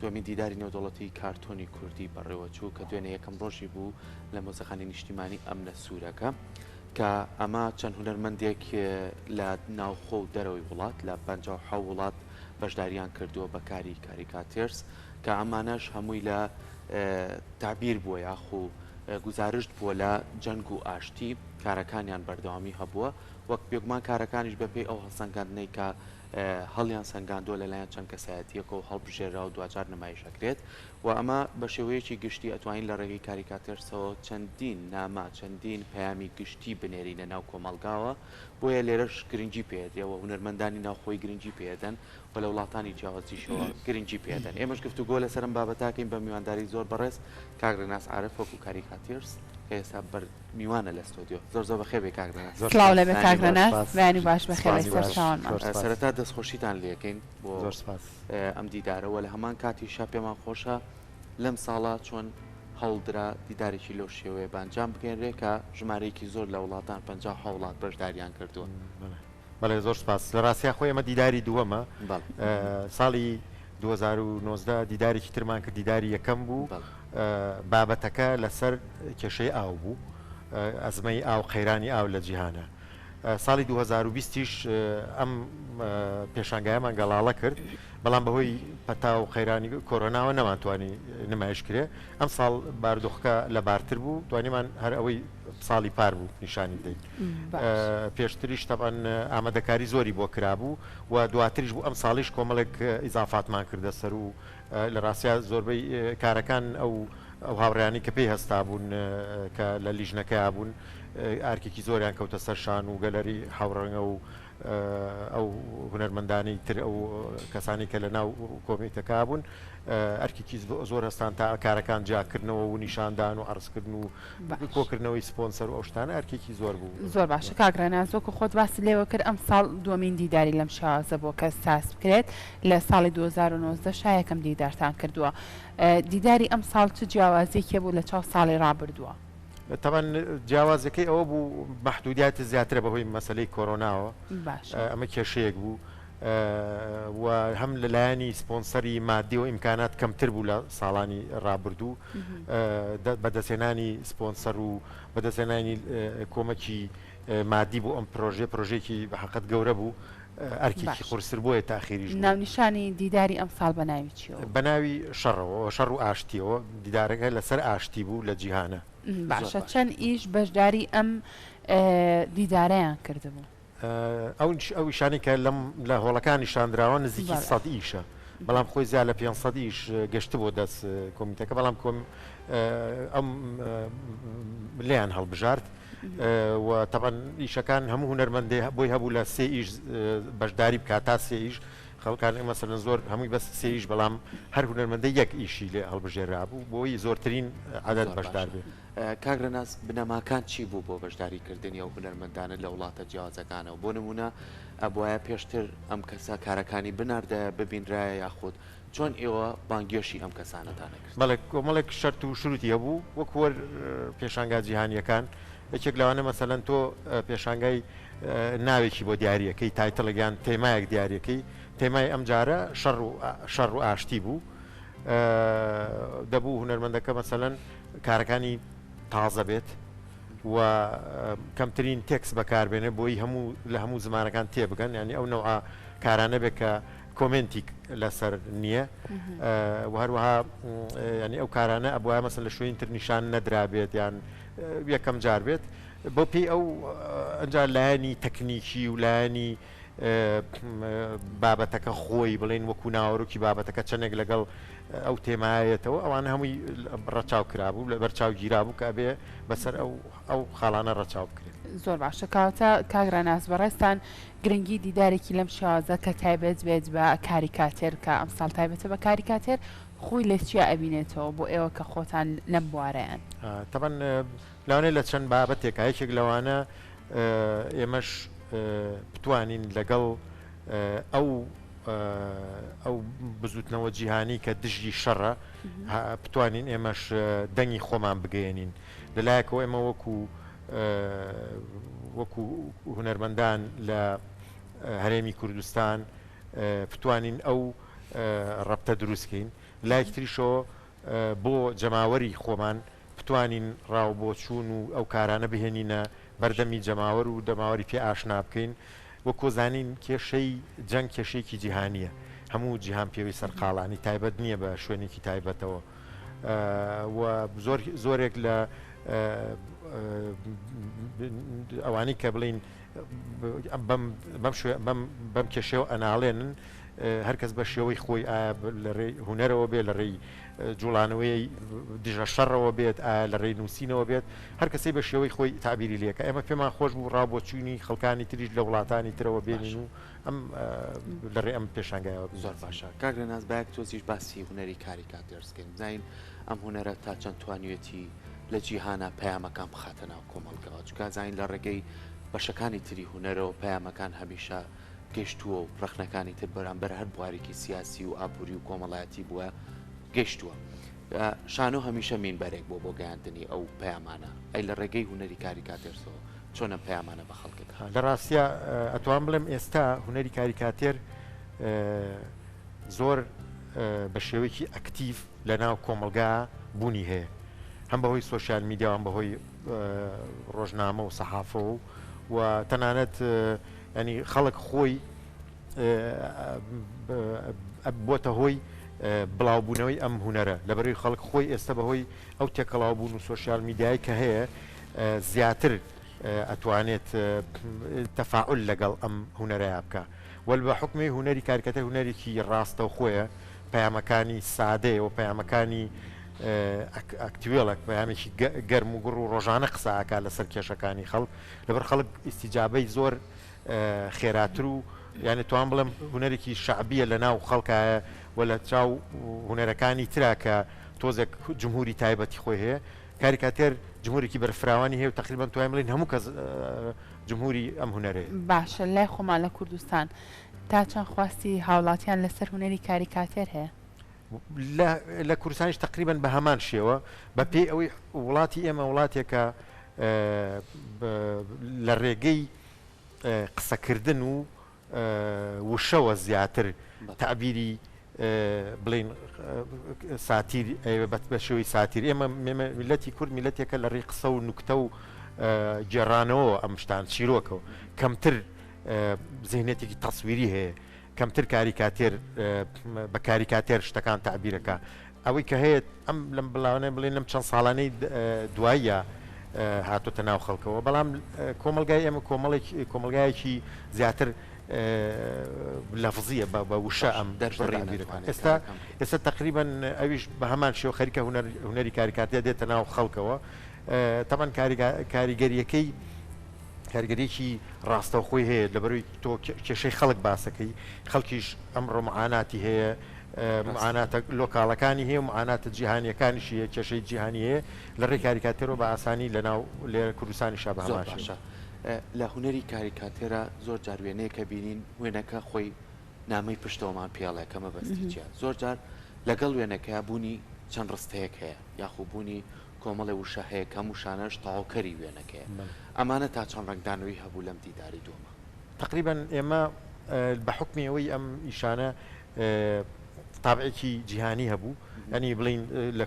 دووەمین دیداری نێودەوڵەتی کارتۆنی کوردی بەڕێوەچوو کە دوێنێ یەکەم ڕۆژی بوو لە مۆزەخانەی نیشتیمانی ئەمنە سوورەکە کە ئەمە چەند هونەرمەندێک لە ناوخۆ و دەرەوەی وڵات لە 57 وڵات بەشداریان کردووە بە کاری کاریکاتێرس کە ئەمانەش هەمووی لە تەعبیر بووە یاخو گوزارشت بووە لە جەنگ و ئاشتی کارەکانیان بەردەوامی هەبووە وەک بێگومان کارەکانیش بەپێی ئەو هەڵسەنگاندنەی کە هەڵیان سەنگاندووە لەلایەن چەند کەسایەتییەکەوە هەڵبژێرراو دواجار نمایش ئەکرێت و ئەمە بە شێوەیەکی گشتی ئەتوانین لە ڕێگەی کاریکاتێرسەوە چەندین نامە چەندین پەیامی گشتی بنێرینە ناو کۆمەڵگاوە بۆیە لێرەش گرنگی پێدرێ و هونەرمەندانی ناوخۆی گرنگی پێدەن و لە وڵاتانی جیاوازیشەوە گرنگی پێدەن ئێمەش گفتوگۆ لەسەر ئەم بابەتە ئەکەین بە میوانداری زۆر بەڕێز کاک ڕێناس عارف وەکو کاریکاتێرس کە ئێستا بەر میوانە لە ستۆدیۆ. زۆر زۆر بەخێر بێی کاک ڕێناس. سڵاو لێبێ کاک ڕێناس بەیانی باش بەخێر بێی سەرچاوانمان. سەرەتا دەستخۆشیتان لێکەین بۆ ئەم دیدارە وە لە هەمان کاتیشا پێمان خۆشە لەم ساڵە چۆن هەوڵدرا دیدارێکی لەو شێوەیە بە ئەنجام بگەیەنرێ کە ژمارەیەکی زۆر لە وڵاتان 57 وڵات بەشداریان کردووە. بەڵێ زۆر سپاس. لە ڕاستیا خۆی ئەمە دیداری دووەمە. ساڵی 2019 دیدارێکی ترمان کرد دیداری یەکەم بوو. بابەتەکە لەسەر کێشەی ئاو بوو، ئەزمەی ئاو، قەیرانی ئاو لە جیهانا. ساڵی 2020 یش ئەم پێشانگایەمان گەڵاڵە کرد، بەڵام بەهۆی پەتا و قەیرانی کۆرۆناوە نەمانتوانی نمایش کرێ. ئەمساڵ بارودۆخەکە لەبارتر بوو، توانیمان هەر ئەوەی ساڵی پار بوو نیشانی بدەین. پێشتریش تەبعەن ئامادەکاری زۆری بۆ کرابوو و دواتریش بوو، ئەمساڵیش کۆمەڵێک ئیزافاتمان کردە سەر و لە ڕاستیا زۆربەی کارەکان ئەو ئەو هاوڕێیانەی کە پێی هەستابوون کە لە لیژنەکەیا بوون ئارکێکی زۆریان کەوتە سەر شان و گەلەری حەوڕەنگە و ئەو هونەرمەندانەی تر ئەو کەسانی کە لە ناو کۆمیتەکە بوون ئەرکێکی زۆر هەستان تا کارەکان جیاکردنەوە و نیشاندان و عەرزکردن و کۆکردنەوەی سپۆنسەر و ئەو شتانە ئەرکێکی زۆر بوو. زۆر باشە کاک ڕێناس وەکو خۆت باست لێوە کرد ئەمساڵ دووەمین دیداری لەم شێوازە بووە کە ساز بکرێت لە ساڵی 2019 شا یەکەم دیدارتان کردووە دیداری ئەمساڵ چ جیاوازیەکی هەبوو لە چاو ساڵی ڕابردووە؟ تەبعەن جیاوازەکەی ئەوە بوو مەحدودیات زیاترە بەهۆی مەسەلەی کۆرۆناوە باشە. ئەمە کێشەیەک بوو و هەم لە لایەنی سپۆنسەری مادی و ئیمکانات کەمتر بوو لە ساڵانی ڕابردوو بەدەستهێنانی سپۆنسەر و بەدەستهێنانی کۆمەکی مادی بۆ ئەم پرۆژەیە پرۆژەیەکی بە حەقت گەورە بوو ئەرکێکی قورستر بۆیە تاخیریش بوو. ناونیشانی دیداری ئەمساڵ بە ناوی چیەوە بوو؟ بە ناوی شەڕەوە، شەڕ و ئاشتیەوە، دیدارەکە لەسەر ئاشتی بوو لە جیهانە. باشە چەند ئیش بەشداری ئەم دیدارەیان کردبوو؟ ئەو ئەو ئیشانەی کە لەم لە هۆڵەکان نیشاندراوە نزیکی سەد ئیشە بەڵام خۆی زیاد لە 500 ئیش گەشتبوو دەست کۆمیتەکە بەڵام کۆم ئەم لێیان هەڵبژارد و تەبعەن ئیشەکان هەموو هونەرمەندێ بۆی هەبوو لە سێ ئیش بەشداری بکات تا سێ ئیش خەڵکان مەسەلەن زۆر هەمووی بەس سێ ئیش بەڵام هەر هونەرمەندە یەک ئیشی لێ هەڵبژێرابوو بۆی زۆرترین عەدەد بەشدار بێ. کاک ڕێناس بنەماکان چی بوو بۆ بەشداری کردنی ئەو هونەرمەندانە لە وڵاتە جیاوازەکانەوە؟ بۆ نموونە ئەبوایە پێشتر ئەم کەسە کارەکانی بناردایە ببینرایە یاخود چۆن ئێوە بانگێشی ئەم کەسانەتان ئەکرد؟ بەڵێ کۆمەڵێک شەرت و شروتی هەبوو وەکو وەر پێشانگا جیهانییەکان یەکێک لەوانە مەسەلەن تۆ پێشانگای ناوێکی بۆ دیاریەکەی title ێک یان تێمایەک دیاریەکەی تێمای ئەمجارە شەڕ و شەڕ و ئاشتی بوو دەبوو هونەرمەندەکە مەسەلەن کارەکانی تازە بێت و کەمترین تێکس بەکاربێنێ بۆی هەموو لە هەموو زمانەکان تێبگەن ینی ئەو نەوە کارانە بێت کە comment ی لەسەر نییە و هەروەها ینی ئەو کارانە ئەبواە مەسەن لە شوێنی تر نیشان نەدرابێت یان یەکەم جار بێت بۆ پێی ئەو ئەجا لایەنی تەکنیکی و لایەنی بابەتەکە خۆی بڵێین وەکو ناوەرۆکی بابەتەکە چەندێک لەگەڵ ئەو تێمایەتەوە ئەوانە هەمووی ڕەچاو کرابوو لەبەر چاو گیرابوو کە ئەبێ بەسەر ئەو ئەو خاڵانە ڕەچاو بکرێت. زۆر باشە کەواتە کاک ڕێناس بەڕێزتان گرنگی دیدارێکی لەم شێوازە کە تایبەت بێت بە کاریکاتێر کە ئەمساڵ تایبەتە بە کاریکاتێر خۆی لە چیا ئەبینێتەوە بۆ ئێوە کە خۆتان لەم بوارەیان؟ تەبعەن لەوانەیە لە چەند بابەتێکا یەکێک لەوانە ئێمەش بتوانین لەگەڵ ئەو ئەو بزوتنەوە جیهانی کە دژی شەڕە بتوانین ئێمەش دەنگی خۆمان بگەیەنین لەلایەکەوە ئێمە وەکو وەکو هونەرمەندان لە هەرێمی کوردستان بتوانین ئەو. ڕەبتە دروست کەین، لایەکی تریشەوە بۆ جەماوەری خۆمان بتوانین ڕاو بۆچوون و ئەو کارانە بهێنینە بەردەمی جەماوەر و دەماوەری پێ ئاشنا بکەین. وەکۆ زانین کێشەی جەنگ کێشەیەکی جیهانییە، هەموو جیهان پێوەی سەرقاڵە، ینی تایبەت نییە بە شوێنێکی تایبەتەوە و زۆر زۆرێک لە ئەوانەی کە بڵین بەم بەم بەم بەم کێشەوە ئەناڵێنن هەرکەس بە شێوەی خۆی ئایا لە ڕێی هونەرەوە بێ لە ڕێی جوڵانەوەی دژە شەڕەوە بێت ئایا لە ڕێی نووسینەوە بێت هەر کەسەی بە شێوەی خۆی تەعبیری لێکا ئێمە پێمان خۆش بوو ڕاو بۆچوونی خەڵکانی تریش لە وڵاتانی ترەوە بێنین و ئەم لە ڕێی ئەم پێشانگایەوە زۆر باشە کاک ڕێناس با یەک تۆزیش باسی هونەری کاریکاتێرز بکەین بزانین ئەم هونەرە تا چەند توانیوێتی لە جیهانا پەیامەکان بخاتە ناو کۆمەڵگەوە چونکە ئەزانین لە ڕێگەی بەشەکانی تری هونەرەوە پەیامەکان هەمیشە گەشتووە و ڕەخنەکانی تر بەرامبەر هەر بوارێکی سیاسی و ئابووری و کۆمەڵایەتی بووە گەشتووە. شانۆ هەمیشە مینبەرێک بووە بۆ گەیاندنی ئەو پەیامانە، ئەی لە ڕێگەی هونەری کاریکاتێرسەوە چۆن ئەم پەیامانە بە خەڵک ئەگەن؟ لە ڕاستیا ئەتوانم بڵێم ئێستا هونەری کاریکاتێر زۆر بە شێوەیەکی ئەکتیڤ لە ناو کۆمەڵگا بوونی هەیە هەم بەهۆی سۆشیال میدیا و هەم بەهۆی ڕۆژنامە و سەحافە و و تەنانەت ینی خەڵک خۆی بۆتە هۆی بڵاوبوونەوەی ئەم هونەرە لەبەرەوەی خەڵک خۆی ئێستا بەهۆی ئەو تێکەڵاوبوون و سۆشیال میدیای کە هەیە زیاتر ئەتوانێت تەفاعول لەگەڵ ئەم هونەرەیا بکا وەل بە حوکمی هونەری کاریکاتێر هونەرێکی ڕاستەوخۆیە پەیامەکانی سادەیە و پەیامەکانی ئەکتوێڵە پەیامێکی گەرم و گوڕ و ڕۆژانە قسە ئەکا لەسەر کێشەکانی خەڵک لەبەر خەڵک ئیستیجابەی زۆر خێراتر و یانی توان بڵێم هونەرێکی شەعبیە لە ناو خەڵکایە و لە چاو هونەرەکانی ترا کە تۆزێک جمهوری تایبەتی خۆی هەیە کاریکاتێر جمهورێکی بەرفراوانی هەیە و تەقریبەن توانین بڵێین هەموو کەس جمهوری ئەم هونەرەیە. باشە لای خۆمان لە کوردستان تا چەند خواستی هاوڵاتیان لەسەر هونەری کاریکاتێر هەیە؟ لە لە کوردستانیش تەقریبەن بە هەمان شێوە بە پێی ئەوەی وڵاتی ئێمە وڵاتێکە لە ڕێگەی قسەکردن و وشەوە زیاتر تەعبیری بڵێین ساتیر ئەیەوێ بە شێوەی ساتیر ئێمە میللەتی کورد میللەتێکە لە ڕێی قسە و نوکتە و گێڕانەوەوە ئەم شتان چیرۆکەوە کەمتر زیهنیەتێکی تەسویری هەیە کەمتر کاریکاتێر بە کاریکاتێر شتەکان تەعبیرەکە ئەوەی کە هەیە ئەم لەم بڵاوانە بڵێن لەم چەند ساڵانەی دواییە هاتۆتە ناو خەڵکەوە بەڵام کۆمەڵگای ئێمە کۆمەڵێک کۆمەڵگایەکی زیاتر لەفزیە بە وشە ئەم دەربڕینەکان ئێستا ئێستا تقریبا ئەویش بە هەمان شێوە خەریکە هونەری کاریکاتێر دێتە ناو خەڵکەوە تەبعەن کاریگەریەکەی کاریگەریەکی ڕاستەوخۆی هەیە لەبەرەوەی تۆ کێشەی خەڵک باسەکەی خەڵکیش ئەمڕۆ معاناتی هەیە معاناتە لۆکاڵەکانی هەیە و معاناتە جیهانیەکانیشی هەیە کێشەی جیهانی هەیە لە ڕێی کاریکاتێرەوە بە ئاسانی لە ناو لێرە کوردستانیشا بە زۆر هەمان شێوە. باشە لە هونەری کاریکاتێرا زۆر جار وێنەیەکە بینین وێنەکە خۆی نامەی پشتەوەمان پێڵێ کە مەبەستی چیە زۆر جار لەگەڵ وێنەکەیا بوونی چەند ڕستەیەک هەیە یاخو بوونی کۆمەڵێ وشە هەیە کە ئەم وشانەش تەواوکەری وێنەکەیە. ئەمانە تا چەند ڕەنگدانەوەی هەبوو لەم دیداری دووەمە؟ تەقریبەن ئێمە بە حوکمی ئەوەی ئەم ئیشانە تابعێکی جیهانی هەبوو، یانی بڵێین لە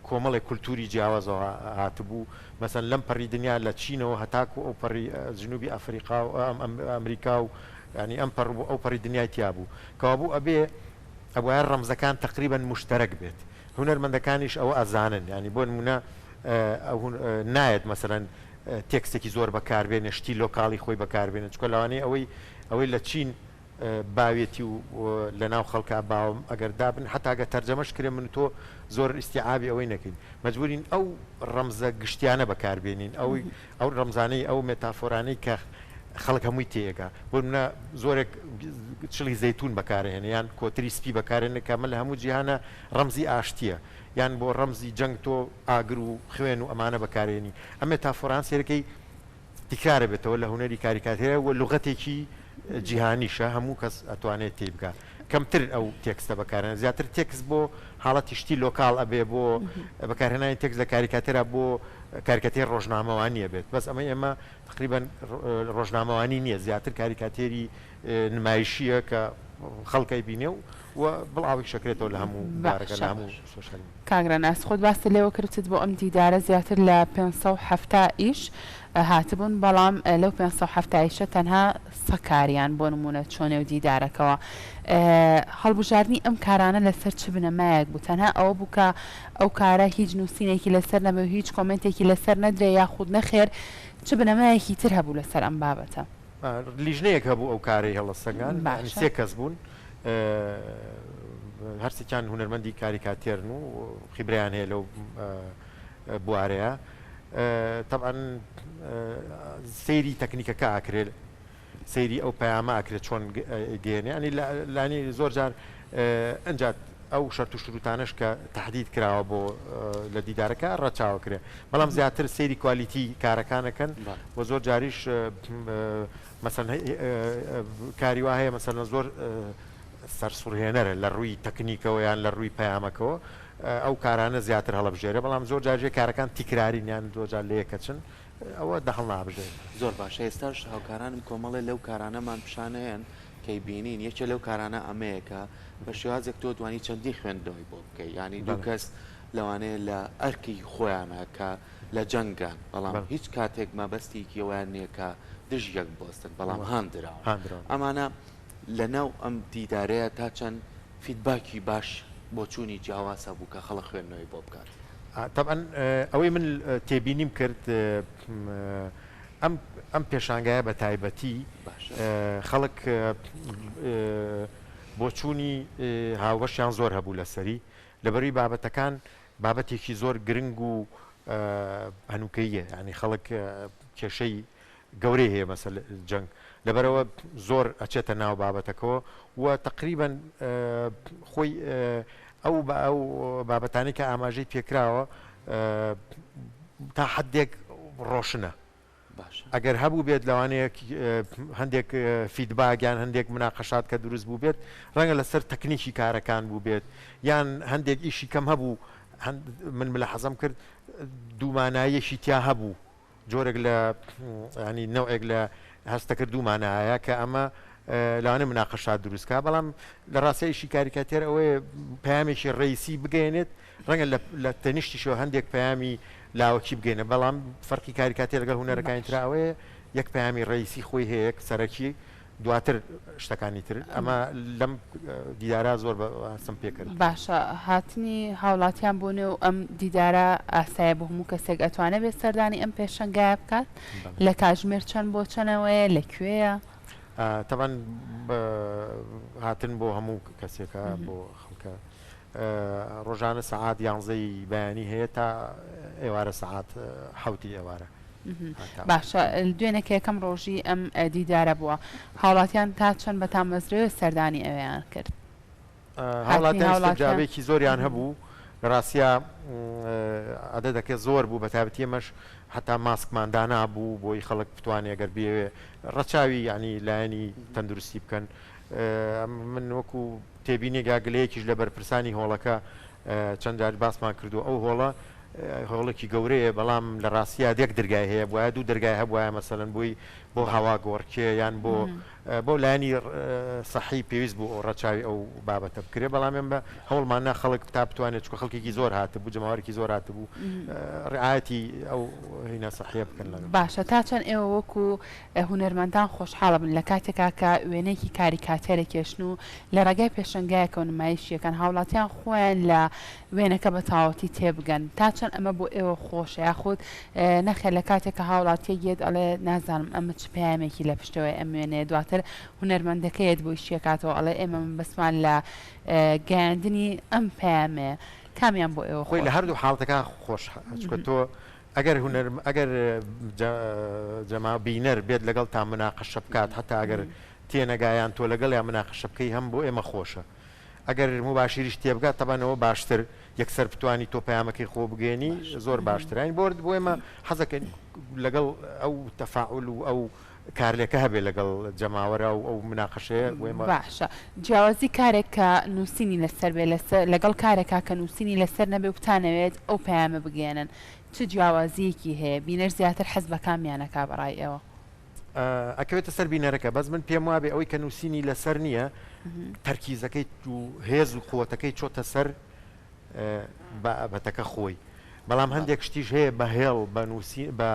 کۆمەڵێک کولتووری جیاوازەوە هاتبوو، مەسەن لەم پەڕی دنیا لە چینەوە هەتاکوو ئەو پەڕی جنوبی ئەفریقا و ئەمریکا و یانی ئەم پەڕ و ئەو پەڕی دنیای تیا بوو. کەوابوو ئەبێ ئەبوایە ڕەمزەکان تەقریبەن موشتەرەک بێت. هونەرمەندەکانیش ئەوە ئەزانن یانی بۆ نموونە نایەت مەسەلەن تێکستێکی زۆر بەکاربێنێ شتی لۆکاڵی خۆی بەکاربێنێ چونکە لەوانەیە ئەوەی ئەوەی لە چین باوێتی و لە ناو خەڵکا باوە ئەگەر دابن حەتا گەر تەرجەمەش کرێ من و تۆ زۆر ئیستیعابی ئەوەی نەکەین مەجبوورین ئەو ڕەمزە گشتیانە بەکاربێنین ئەوی ئەو ڕەمزانەی ئەو مێتافۆرانەی کە خەڵک هەمووی تێئەگا بۆ نمونە زۆرێک چڵی زەیتون بەکارئەهێنێ یان کۆتری سپی بەکارێنێ کە ئەمە لە هەموو جیهانا ڕەمزی ئاشتیە یان بۆ ڕەمزی جەنگ تۆ ئاگر و خوێن و ئەمانە بەکارێنی ئەم مێتافۆران سەیرەکەی تکرارەبێتەوە لە هونەری کاریکاتێرە و لوغەتێکی جیهانیشە هەموو کەس ئەتوانێت تێی بگا کەمتر ئەو تێکستە بەکارهێنا زیاتر تێکست بۆ حاڵەتی شتی لۆکاڵ ئەبێ بۆ بەکارهێنانی تێکست لە کاریکاتێرا بۆ کاریکاتێری ڕۆژنامەوانی ئەبێت بەس ئەمەی ئێمە تەقریبەن ڕۆژنامەوانی نییە زیاتر کاریکاتێری نمایشییە کە خەڵک ئەیبینێ و. و بڵاویش ئەکرێتەوە لە هەموو بوارەکە لە باشە هەموو سۆشیال میدیا. کاک رەناس خۆت باست لێوە کرد وتت بۆ ئەم دیدارە زیاتر لە 570 ئیش هاتبوون بەڵام لەو 570 ئیشە تەنها سە کاریان بۆ نموونە چۆ نێو دیدارەکەوە هەڵبژاردنی ئەم کارانە لەسەر چ بنەمایەک بوو تەنها ئەوە بوو کە ئەو کارە هیچ نووسینێکی لەسەر نەبێ و هیچ کۆمێنتێکی لەسەر نەدرێ یاخود نەخێر چ بنەمایەکی تر هەبوو لەسەر ئەم بابەتە؟ لیژنەیەک هەبوو ئەو کارەی هەڵەسەنگان یانی باشە. سێ کەس بوون هەرسێکیان هونەرمەندی کاریکاتێرن و خیبرەیان هەیە لەو بوارەیە تەبعەن سەیری تەکنیکەکە ئەکرێت سەیری ئەو پەیامە ئەکرێت چۆن گەێنێ ینی لانی زۆر جار ئەجا ئەو شەرت و شروتانەش کە تهدید کراوە بۆ لە دیدارەکە ڕەچاوە کرێ بەڵام زیاتر سەیری کوالیتی کارەکانەکەن و زۆر جاریش مەسەن کاری وا هەیە مەسەلەن زۆر سەرسوڕهێنەرە لە ڕووی تەکنیکەوە یان لە ڕووی پەیامەکەوە ئەو کارانە زیاتر هەڵەبژێرێ بەڵام زۆر جار کارەکان تیکرارین یان زۆر جار لە یەکەچن ئەوە دە هەڵنابژێرێ. زۆر باشە ئێستاش هاوکارانم کۆمەڵێ لەو کارانەمان پیشانەیەن کەی بینین یەکێ لەو کارانە ئەمەیە کە بە شێوازێک تۆ توانی چەندین خوێندنەوەی بۆ بکەی یانی دوو کەس لەوانەیە لە ئەرکی خۆیانە کە لە جەنگان بەڵام هیچ کاتێک مەبەستێکی ئەویان نییە کە دژ یەک بوەستن بەڵام هاندراون ئەمانە لە ناو ئەم دیدارەیە تا چەند feedback ی باش بۆچوونی جیاواز هەبوو کە خەڵک خوێندنەوەی بۆ بکات. تەبعەن ئەوەی من تێبینیم کرد ئەم ئەم پێشانگایە بە تایبەتی خەڵک بۆچوونی هاوبەشیان زۆر هەبوو لەسەری لەبەروی بابەتەکان بابەتێکی زۆر گرنگ و هەنووکەییە یانی خەڵک کێشەی گەورەی هەیە مەسەل جەنگ لەبەرەوە زۆر ئەچێتە ناو بابەتەکەوە و تقریبا خۆی ئەو بە ئەو بابەتانی کە ئاماژەی پێکراوە تا حدێک ڕۆشنە باشە. ئەگەر هەبووبێت لەوانەیە هەندێک feedback یان هەندێک مناقەشات کە دروست بووبێت ڕەنگە لەسەر تەکنیکی کارەکان بووبێت یان هەندێک ئیشی کەم هەبوو من ملاحەزەم کرد دووماناییەکی تیا هەبوو جۆرێک لە ینی نەوعێک لە هەستەکرد دوومانایە کە ئەمە لەوانەیە مناقەشات دروست کا بەڵام لە ڕاستیا ئیشی کاریکاتێر ئەوەیە پەیامێکی ڕەئیسی بگەیەنێت ڕەنگە لە لە تەنیشتیشەوە هەندێک پەیامی لاوەکی بگەینە بەڵام فەرقی کاریکاتێر لەگەڵ هونەرەکانی ترا باشە. ئەوەیە یەک پەیامی ڕەئیسی خۆی هەیە یەک سەرەکی دواتر شتەکانی تر ئەمە لەم دیدارە زۆر بە هەستم پێ کرد. باشە هاتنی هاوڵاتیان بۆ نێو ئەم دیدارە ئاسایە بۆ هەموو کەسێک ئەتوانێ بێت سەردانی ئەم پێشەنگایە بکات؟ بەڵێ. لە کاژمێر چەند بۆ چەنەوەیە؟ لە کوێیە؟ تەبعەن هاتن بۆ هەموو کەسێکە بۆ خەڵکە ڕۆژانە سەعات یانزەی بەیانی هەیە تا ئێوارە سەعات حەوتی ئێوارە. باشە دوێنێ کە یەکەم ڕۆژی ئەم دیدارە بووە هاوڵاتیان تا چەند بە تامەزرۆیە سەردانی ئەوێیان کرد؟ هاتنی هاوڵاتیان هاوڵاتیان ئیستیجابەیەکی زۆریان هەبوو لە ڕاستیا عەدەدەکە زۆر بوو بەتایبەتی ئێمەش حەتا ماسکمان دانابوو بۆی خەڵک بتوانێ گەر بیەوێ ڕەچاوی یانی لایەنی تەندروستی بکەن من وەکو تێبینێک یا گلەیەکیش لە بەرپرسانی هۆڵەکە چەند جار باسمان کردووە ئەو هۆڵە هۆڵێکی گەورەیە بەڵام لە ڕاستیا یەک دەرگای هەیە بوایە دوو دەرگای هەبوایە مەسەلەن بۆی بۆ هەوا گۆڕکێ یان بۆ بۆ لایەنی سەحی پێویست بوو ڕەچاوی ئەو بابەتە بکرێ بەڵام ئێمە هەوڵمان نا خەڵک تا بتوانێت چونکە خەڵکێکی زۆر هاتبوو جەماوەرێکی زۆر هاتبوو ڕعایەتی ئەو هینە سەحیە بکەن لەگەڵ. باشە تا چەند ئێوە وەکو هونەرمەندان خۆشحاڵەبن لە کاتێکا کە وێنەیەکی کاریکاتێر ئەکێشن و لە ڕێگای پێشەنگایەکەوە نمایشی ئەکەن هاوڵاتیان خۆیان لە وێنەکە بە تەواوەتی تێبگەن تا چەند ئەمە بۆ ئێوە خۆشە یاخود نەخێر لە کاتێک کە هاوڵاتیەک یەت ئەڵێ نازانم ئەمە چ پەیامێکی لە پشتەوەی ئەم وێنەیە دواتر هونەرمەندەکە یەت بۆی شیەکاتەوە ئەڵێ ئێمە مەبەستمان لە گەیاندنی ئەم پەیامەیە کامیان بۆ ئێوە خۆی لە خۆشە؟ هەردوو حاڵەتەکە خۆشە چونکە تۆ ئەگەر هونەر ئەگەر جەما بینەر بێت لەگەڵتا مناقەشە بکات حەتا ئەگەر تێنەگا یان تۆ لەگەڵیا مناقەشە بکەی هەم بۆ ئێمە خۆشە ئەگەر موباشیریش تێبگات تەبعەن ئەوە باشتر یەکسەر بتوانی تۆ پەیامەکەی خۆ بگەیەنی زۆر باشترە یانی بۆ بۆ ئێمە حەزەکەین لەگەڵ ئەو تەفاعول و ئەو کارلێکە هەبێ لەگەڵ جەماوەرا و ئەو مناقەشەیە بۆ ئێمە. باشە جیاوازی کارێک کە نووسینی لەسەر بێ لەسەر لەگەڵ کارێکا کە نووسینی لەسەر نەبێ و بتانەوێت ئەو پەیامە بگەیەنن چ جیاوازییەکی هەیە بینەر زیاتر حەز بە کامیان ئەکا بە ڕای ئێوە؟ ئەکەوێتە سەر بینەرەکە بەس من پێم وابێ ئەوەی کە نووسینی لەسەر نییە. تەرکیزەکەی و هێز و قوتەکەی چۆتە سەر بابەتەکە خۆی بەڵام هەندێک شتیش هەیە بە هێڵ بە نووسی بە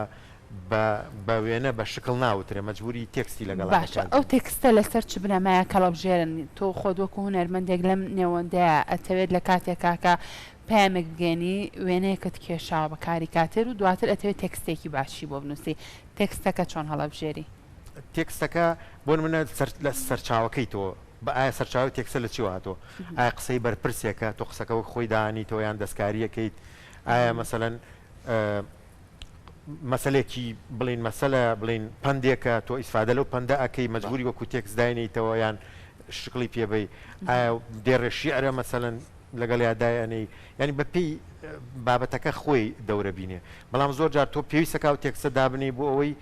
بە بە وێنە بە شکڵ ناوترێ مەجبوری تێکستی لەگەڵا باشە بەکار ئەو بێنی. تێکستە لەسەر چ بنەمایەک هەڵەبژێرن؟ تۆ خۆت وەکو هونەرمەندێک لەم نێوەندەیا ئەتەوێت لە کاتێکا کە پەیامێک بگەیەنی وێنەیەکت کێشاوە بە کاریکاتێر و دواتر ئەتەوێت تێکستێکی باشی بۆ بنووسی تێکستەکە چۆن هەڵەبژێری؟ تێکستەکە بۆ نمونە لە سەرچاوەکەی تۆ بە ئایا سەرچاوەی تێکستە لە چیوە هاتووە؟ ئایا قسەی بەرپرسێکە تۆ قسەکە وەک خۆی دانیتەوە یان دەستکاریەکەیت؟ ئایا مەسەلەن مەسەلێکی بڵین مەسەلە بڵین پەندێکە تۆ ئیسفادە لەو پەندە ئەکەی مەجبوری وەکو تێکست داینیتەوە یان شکڵی پێبەی ئایا دێڕێ شیعرە مەسەلەن لەگەڵیا دایئەنێی یانی بە پێی بابەتەکە خۆی دەورە بینێ بەڵام زۆر جار تۆ پێویستەکا و تێکستە دابنێی بۆ ئەوەی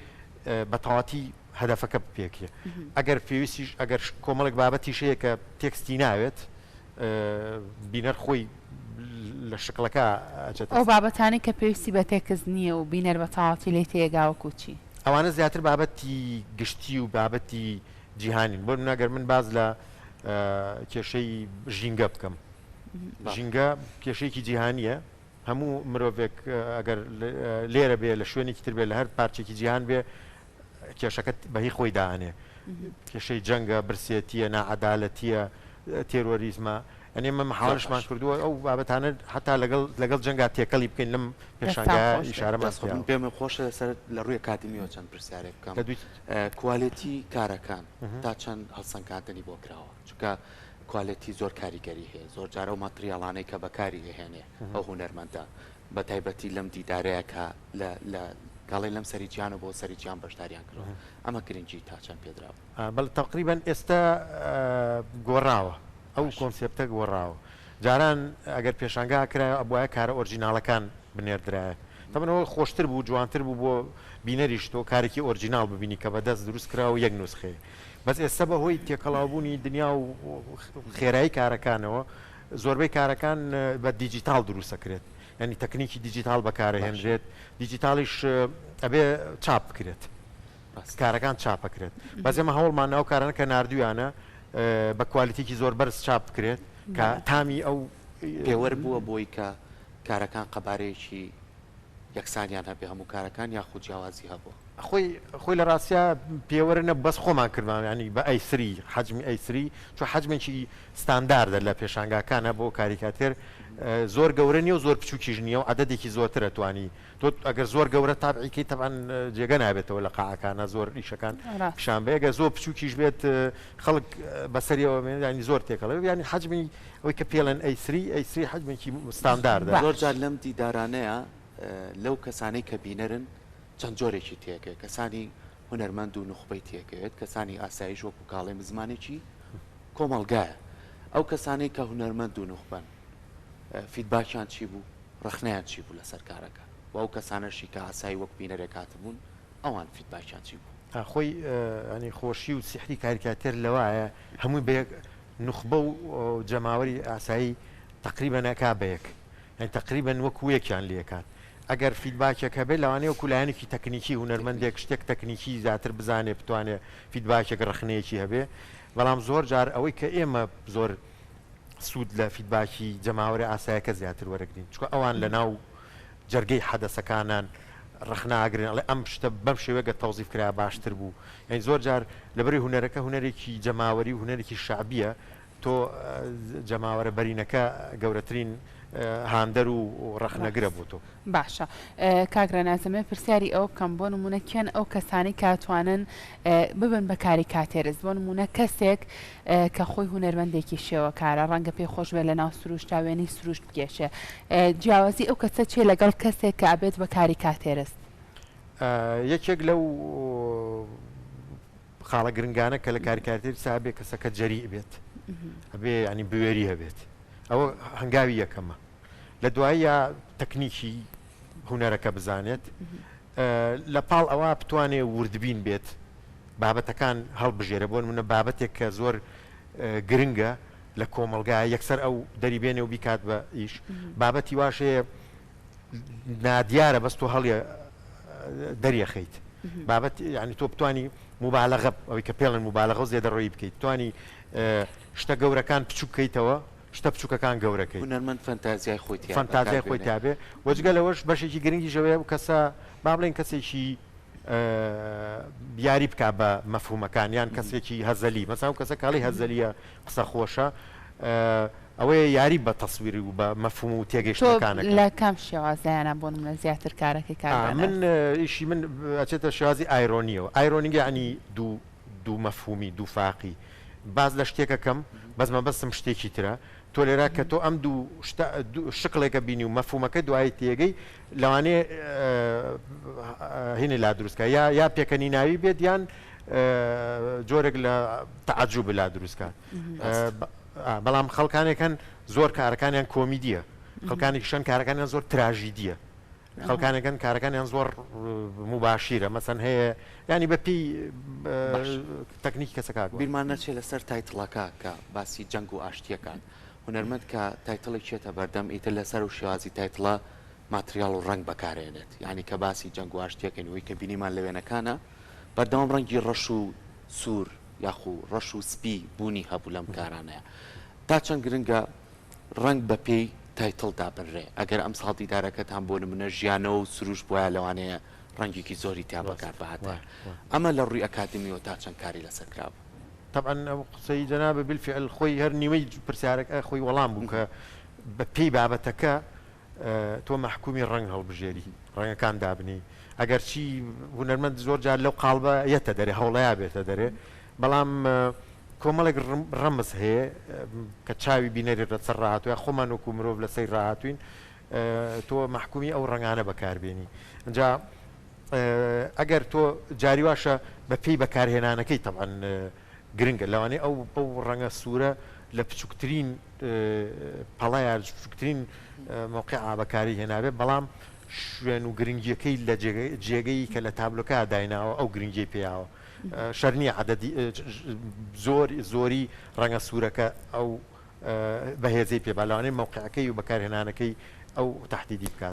بە تەواتی هەدەفەکە بپێکرێ ئەگەر پێویستیش ئەگەر کۆمەڵێک بابەتیش هەیە کە تێکستی ناوێت بینەر خۆی لە شکڵەکە ئەچێتە ئەو بابەتانەی کە پێویستی بە تێکست نییە و بینەر بە تەواوەتی لێی تێگا وەکوو چی؟ ئەوانە زیاتر بابەتی گشتی و بابەتی جیهانین بۆ نمونە گەر من باس لە کێشەی ژینگە بکەم ژینگە کێشەیەکی جیهانییە هەموو مرۆڤێک ئەگەر لێرە بێ لە شوێنێکی تر بێ لە هەر پارچێکی جیهان بێ کێشەکە بە هی خۆی دائەنێ کێشەی جەنگە برسێتیە ناعەدالەتیە تێرۆریزمە یانی ئێمە محاولەشمان کردووە ئەو بابەتانە حتا لەگەڵ لەگەڵ جەنگا تێکەڵی بکەین لەم پێشانگایە ئیشارەمان دەست خۆش من پێم خۆشە لەسەر لە ڕووی ئەکادیمیەوە چەند پرسیارێک بکەم کوالێتی کارەکان تا چەند هەڵسەنگاندنی بۆ کراوە چونکە کوالێتی زۆر کاریگەری هەیە زۆر جار ئەو ماتریاڵانەی کە بەکاری ئەهێنێ ئەو هونەرمەندە بە تایبەتی لەم دیدارەیە کە لە لە گەڵێ لەم سەری جیهانەوە بۆ سەری جیهان بەشداریان کردووە ئەمە گرنگی تا چەند پێدراوە؟ بەڵێ تەقریبەن ئێستا گۆڕاوە ئەو کۆنسێپتە گۆڕاوە جاران ئەگەر پێشانگا کرایە ئەبوایە کارە ئۆرجیناڵەکان بنێردرایە تەبعەن ئەوە خۆشتر بوو جوانتر بوو بۆ بینەریش تۆ کارێکی ئۆرجیناڵ ببینی کە بە دەست دروست کراوە و یەک نوسخەیە بەس ئێستا بە هۆی تێکەڵاوبوونی دنیا و خێرایی کارەکانەوە زۆربەی کارەکان بە دیجیتاڵ دروست ئەکرێت یانی تەکنیکی دیجیتاڵ بەکارەهێنرێت دیجیتاڵیش ئەبێ چاپ بکرێت کارەکان چاپ ئەکرێت بەس ئێمە هەوڵمان ئەو کارانە کە ناردویانە بە کوالیتێکی زۆر بەرز چاپ بکرێت کە تامی ئەو پێوەر بووە بۆی کە کارەکان قەبارەیەکی یەکسانیان هەبێ هەموو کارەکان یاخود جیاوازی هەبووە؟ خۆی خۆی لە ڕاستیا پێوەرە نەبوو بەس خۆمان کردمان یانی بە A three حەجمی A three چون حەجمێکی ستانداردە لە پێشانگاکانا بۆ کاریکاتێر زۆر گەورە نیە و زۆر بچوکیش نیە و عەدەدێکی زۆرتر ئەتوانی تۆ ئەگەر زۆر گەورە تابعی کەی تەبعەن جێگە نابێتەوە لە قاعەکانا زۆر ئیشەکان پیشان بەی ئەگەر زۆر بچوکیش بێت خەڵک بەسەریەوە یانی زۆر تێکەڵە یانی حەجمی ئەوەی کە پێڵێن A three A three حەجمێکی ستانداردە. زۆر جار لەم دیدارانەیا لەو کەسانەی کە بینەرن چەند جۆرێکی تێکەوێت کەسانی هونەرمەند و نوخبەی تێکەوێت کەسانی ئاسایش وەکو کاڵێم زمانێکی کۆمەڵگایە ئەو کەسانەی کە هونەرمەند و نوخبەن feedback یان چی بوو ڕەخنەیان چی بوو لەسەر کارەکە و ئەو کەسانەشی کە ئاسایی وەک بینەرێک هاتبوون ئەوان feedback یان چی بوو؟ خۆی یانی خۆشی و سیحری کاریکاتێر لەوایە هەمووی بە یەک نوخبە و جەماوەری ئاسایی تەقریبەن ئەکا بە یەک یانی تەقریبەن وەکوو یەکیان لێ ئەکات ئەگەر feedback ێک هەبێت لەوانەیە وەکوو لایەنێکی تەکنیکی هونەرمەندێک شتێک تەکنیکی زیاتر بزانێ بتوانێ feedback ێک ڕەخنەیەکی هەبێ بەڵام زۆر جار ئەوەی کە ئێمە زۆر سوود لە feedback ی جەماوەرە ئاسایەکە زیاتر وەرەگرین چونکە ئەوان لە ناو جەرگەی حەدەسەکانان ڕەخنە ئەگرن ئەڵێ ئەم شتە بەم شێوەیە گەر تەوزیف کرایە باشتر بوو یانی زۆر جار لەبەری هونەرەکە هونەرێکی جەماوەری و هونەرێکی شەعبیە تۆ جەماوەرە بەرینەکە گەورەترین هاندەر و ڕەخنەگرە بۆ تۆ. باشە کاک ڕێناس دەمەوێت پرسیاری ئەوە بکەم بۆ نموونە کێن ئەو کەسانەی کە ئەتوانن ببن بە کاریکاتێرست بۆ نموونە کەسێک کە خۆی هونەرمەندێکی شێوەکارە ڕەنگە پێی خۆش بێت لەناو سروشتا وێنەی سروشت بکێشێ جیاوازی ئەو کەسە چیە لەگەڵ کەسێک کە ئەبێت بە کاریکاتێرست؟ یەکێک لەو خاڵە گرنگانە کە لە کاریکاتێرستا ئەبێ کەسەکە جەریء بێت ئەبێ یانی بوێری هەبێت ئەوە هەنگاوی یەکەمە لە دواییا تەکنیکی هونەرەکە بزانێت لە پاڵ ئەوە بتوانێ وردبین بێت بابەتەکان هەڵبژێرە بۆ نمونە بابەتێک کە زۆر گرنگە لە کۆمەڵگا یەکسەر ئەو دەریبێنێ و بیکات بە ئیش بابەتی واش هەیە نادیارە بەس تۆ هەڵیە دەریەخەیت بابەت یعنی تۆ بتانی موبالەغە ئەوەی کە پێڵێن موبالەغە و زێدەڕۆیی بکەیت توانی شتە گەورەکان بچووک کەیتەوە شتە بچووکەکان گەورە کەیت. هونەرمەند فەنتازیای خۆی تیا بەکار فەنتازیای خۆی بێنێ. تیا بێ و جگە لەوەش بەشێکی گرنگیش ئەوەیە ئەو کەسە با بڵێین کەسێکی یاری بکا بە مەفهومەکان یان کەسێکی هەزەلی مەسەلەن ئەو کەسە کە ئەڵێی هەزەلیە قسە خۆشە ئەوەیە یاری بە تەسویر و بە مەفهوم و تۆ تێگەیشتنەکانەکە. لە کام شێوازایانە بۆ نمونە زیاتر کارەکەی کاک من داناز؟ ئیشی من ئەچێتە شێوازی ئایرۆنیەوە ئایرۆنی یەعنی دوو دوو مەفهومی دوو فاقی باس لە شتێک ئەکەم بەس مەبەستم شتێکی ترە تۆ لێرە کە تۆ ئەم دوو شتە شکڵێکە بینی و مەفهومەکە دوایی تێگەی لەوانەیە هینی لا دروست کا یا یا پێکەنیناوی بێت یان جۆرێک لە تەعەجوب لا دروست کات بەڵام خەڵکانێک هەن زۆر کارەکانیان کۆمیدیە خەڵکانێکیش هەن کارەکانیان زۆر تراژیدیە خەڵکانێک هەن کارەکانیان زۆر موباشیرە مەسەن هەیە یانی بە پێی تەکنیکی کەسەکە گۆڕێ. بیرمان نەچێ لەسەر title ەکە کە باسی جەنگ و ئاشتیەکان هونەرمەند کە title ێک چێتە بەردەم ئیتر لەسەر و شێوازی title ە ماتریاڵ و ڕەنگ بەکارێنێت یانی کە باسی جەنگ و ئاشتیەکەین وی کە بینیمان لە وێنەکانە بەردەوام ڕەنگی ڕەش و سوور یاخو ڕەش و سپی بوونی هەبوو لەم کارانەیە تا چەند گرنگە ڕەنگ بە پێی title دابنرێ ئەگەر ئەمساڵ دیدارەکەتان بۆ نمونە ژیانەوە و سروشت بوایە لەوانەیە ڕەنگێکی زۆری تیا بەکار بهاتایە ئەمە لە ڕووی ئەکادیمیەوە تا چەند کاری لەسەر کرابوو؟ تەبعەن ئەو قسەی جەنابت بالفعل خۆی هەر نیوەی پرسیارەکە خۆی وەڵام بوو کە بە پێی بابەتەکە تۆ مەحکومی ڕەنگ هەڵبژێری ڕەنگەکان دابنێی ئەگەرچی هونەرمەند زۆر جار لەو قاڵبە یەتە دەرێ هەوڵەیا بێتە دەرێ بەڵام کۆمەڵێک ڕەمز هەیە کە چاوی بینەری لەسەر ڕاهاتوە خۆمان وەکو مرۆڤ لەسەری ڕاهاتوین تۆ مەحکومی ئەو ڕەنگانە بەکاربێنی ئینجا ئەگەر تۆ جاری واشە بە پێی بەکارهێنانەکەی تەبعەن گرنگە لەوانەیە ئەو ئەو ڕەنگە سوورە لە بچووکترین پەڵە یا بچووکترین مەوقیعا بەکاری هێنابێ بەڵام شوێن و گرنگیەکەی لە جێگەی کە لە تابلۆکە دایناوە ئەو گرنگیەی پێیاوە شەر نییە عەدەدی زۆر زۆری ڕەنگە سوورەکە ئەو بەهێزەی پێ با لەوانەیە مەوقیعەکەی و بەکارهێنانەکەی ئەو تەحدیدی بکات.